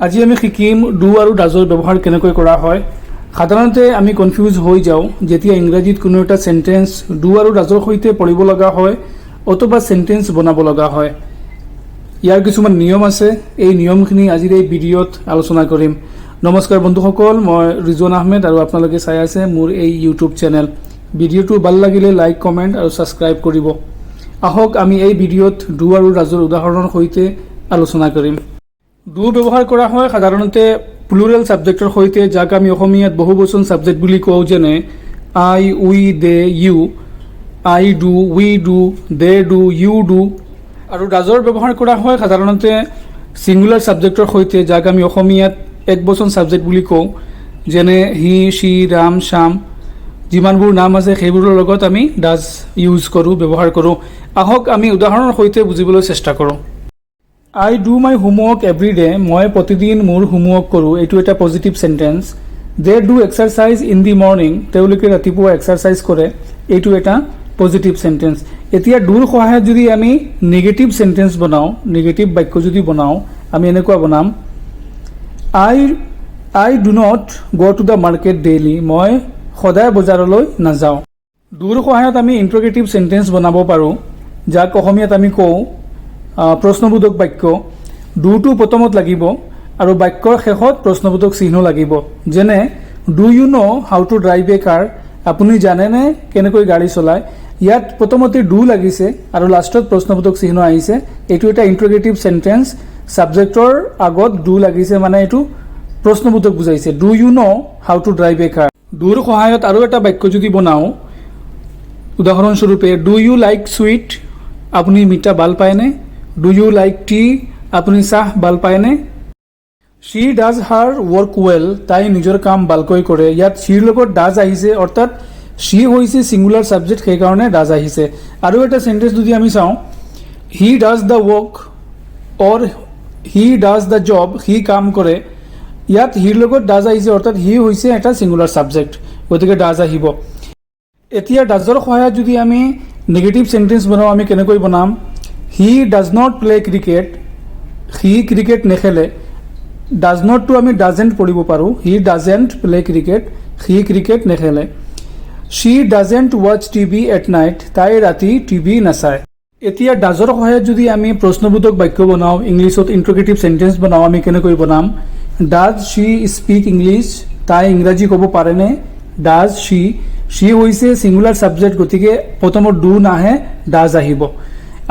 আজি আমি শিকিম do আৰু ডাজৰ ব্যৱহাৰ কেনেকৈ কৰা হয়। সাধাৰণতে আমি কনফিউজ হৈ যাওঁ যেতিয়া ইংৰাজীত কোনো এটা চেণ্টেন্স do আৰু ডাজৰ সৈতে পঢ়িব লগা হয় অথবা চেণ্টেন্স বনাব লগা হয়। ইয়াৰ কিছুমান নিয়ম আছে। এই নিয়মখিনি আজিৰ এই ভিডিঅ'ত আলোচনা কৰিম। নমস্কাৰ বন্ধুসকল, মই ৰিজৱান আহমেদ আৰু আপোনালোকে চাই আছে মোৰ এই ইউটিউব চেনেল। ভিডিঅ'টো ভাল লাগিলে লাইক, কমেণ্ট আৰু ছাবস্ক্ৰাইব কৰিব। আহক, আমি এই ভিডিঅ'ত do আৰু ডাজৰ উদাহৰণৰ সৈতে আলোচনা কৰিম। Do ব্যৱহাৰ কৰা হয় সাধাৰণতে প্লুৰেল ছাবজেক্টৰ সৈতে, যাক আমি অসমীয়াত বহুবচন ছাবজেক্ট বুলি কওঁ, যেনে I, we, they, you. I do, we do, they do, you do. আৰু ডাজৰ ব্যৱহাৰ কৰা হয় সাধাৰণতে ছিংগুলাৰ ছাবজেক্টৰ সৈতে, যাক আমি অসমীয়াত একবচন ছাবজেক্ট বুলি কওঁ, যেনে হি, শ্বি, ৰাম, শ্যাম, যিমানবোৰ নাম আছে সেইবোৰৰ লগত আমি ডাজ ইউজ কৰোঁ, ব্যৱহাৰ কৰোঁ। আহক, আমি উদাহৰণৰ সৈতে বুজিবলৈ চেষ্টা কৰোঁ। I do my homework every day. মই প্ৰতিদিন মোৰ হোমৱৰ্ক কৰোঁ। এইটো এটা positive sentence. They do exercise in the morning. তেওঁলোকে ৰাতিপুৱা এক্সাৰচাইজ কৰে। এইটো এটা পজিটিভ চেণ্টেন্স। এতিয়া ডুৰ সহায়ত যদি আমি নিগেটিভ চেণ্টেন্স বনাওঁ, নিগেটিভ বাক্য যদি বনাওঁ, আমি এনেকুৱা বনাম: I do not go to the market daily. মই সদায় বজাৰলৈ নাযাওঁ। ডুৰ সহায়ত আমি ইণ্ট্ৰগেটিভ চেণ্টেন্স বনাব পাৰোঁ, যাক অসমীয়াত আমি কওঁ প্ৰশ্নবোধক বাক্য। ডুটো প্ৰথমত লাগিব আৰু বাক্যৰ শেষত প্ৰশ্নবোধক চিহ্ন লাগিব। যেনে, Do you know how to drive a car? আপুনি জানেনে কেনেকৈ গাড়ী চলায়? ইয়াত প্ৰথমতে do লাগিছে আৰু লাষ্টত প্ৰশ্নবোধক চিহ্ন আহিছে। এইটো এটা ইণ্ট্ৰগেটিভ চেণ্টেন্স। ছাবজেক্টৰ আগত do লাগিছে, মানে এইটো প্ৰশ্নবোধক বুজাইছে। Do you know how to drive a car? ডুৰ সহায়ত আৰু এটা বাক্য যদি বনাওঁ, উদাহৰণস্বৰূপে, Do you like sweet? আপুনি মিঠা ভাল পায়নে? Do you like tea? আপুনি চাহ ভাল পায়নে? She does her work well. তাই নিজৰ কাম ভালকৈ কৰে। ইয়াত শ্বিৰ লগত ডাজ আহিছে, অৰ্থাৎ শ্বি হৈছে ছিংগুলাৰ ছাবজেক্ট, সেইকাৰণে ডাজ আহিছে। আৰু এটা চেণ্টেন্স যদি আমি চাওঁ, He does the work or he does the job. C come কৰে। ইয়াত হিৰ লগত ডাজ আহিছে, অৰ্থাৎ হি হৈছে এটা ছিংগুলাৰ ছাবজেক্ট, গতিকে ডাজ আহিব। এতিয়া ডাজৰ সহায়ত যদি আমি নিগেটিভ চেণ্টেন্স বনাওঁ, আমি কেনেকৈ বনাম? He does not play cricket. C cricket নেখেলে। ডাজ নটটো আমি ডাজেণ্ট পঢ়িব পাৰোঁ। He doesn't play cricket. C cricket নেখেলে। She doesn't watch TV at night. তাই ৰাতি টিভি নাচায়। এতিয়া ডাজৰ সহায়ত যদি আমি প্ৰশ্নবোধক বাক্য বনাওঁ, ইংলিছত ইণ্ট্ৰগেটিভ চেণ্টেন্স বনাওঁ, আমি কেনেকৈ বনাম? Does she speak English? তাই ইংৰাজী ক'ব পাৰেনে? ডাজ শ্বি, শ্বি হৈছে ছিংগুলাৰ ছাবজেক্ট, গতিকে প্ৰথমত do নাহে, ডাজ আহিব।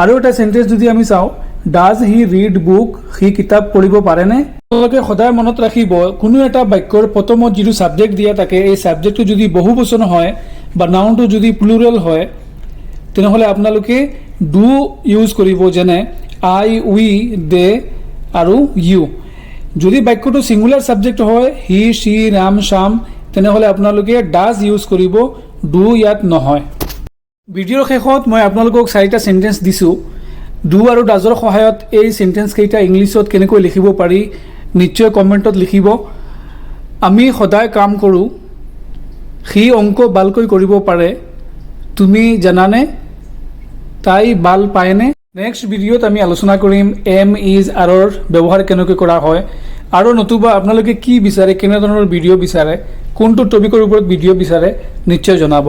আৰু এটা চেণ্টেন্স যদি আমি চাওঁ, Does he read book? সি কিতাপ পঢ়িব পাৰেনে? আপোনালোকে সদায় মনত ৰাখিব, কোনো এটা বাক্যৰ প্ৰথমত যিটো ছাবজেক্ট দিয়া থাকে, এই ছাবজেক্টটো যদি বহুবচন হয় বা নাউনটো যদি প্লুৰেল হয়, তেনেহ'লে আপোনালোকে do use কৰিব, যেনে আই, উই, দে আৰু ইউ। যদি বাক্যটো ছিংগুলাৰ ছাবজেক্ট হয়, হি, শ্বি, ৰাম, শ্যাম, তেনেহ'লে আপোনালোকে ডাজ ইউজ কৰিব, do ইয়াত নহয়। ভিডিঅ'ৰ শেষত মই আপোনালোকক চাৰিটা চেণ্টেন্স দিছোঁ। Do আৰু ডাজৰ সহায়ত এই চেণ্টেন্স কেইটা ইংলিছত কেনেকৈ লিখিব পাৰি, নিশ্চয় কমেণ্টত লিখিব। আমি সদায় কাম কৰোঁ। সি অংক ভালকৈ কৰিব পাৰে। তুমি জানানে? তাই ভাল পায়নে? নেক্সট ভিডিঅ'ত আমি আলোচনা কৰিম এম, is, আৰৰ ব্যৱহাৰ কেনেকৈ কৰা হয়। আৰু নতুবা আপোনালোকে কি বিচাৰে, কেনেধৰণৰ ভিডিঅ' বিচাৰে, কোনটো টপিকৰ ওপৰত ভিডিঅ' বিচাৰে, নিশ্চয় জনাব।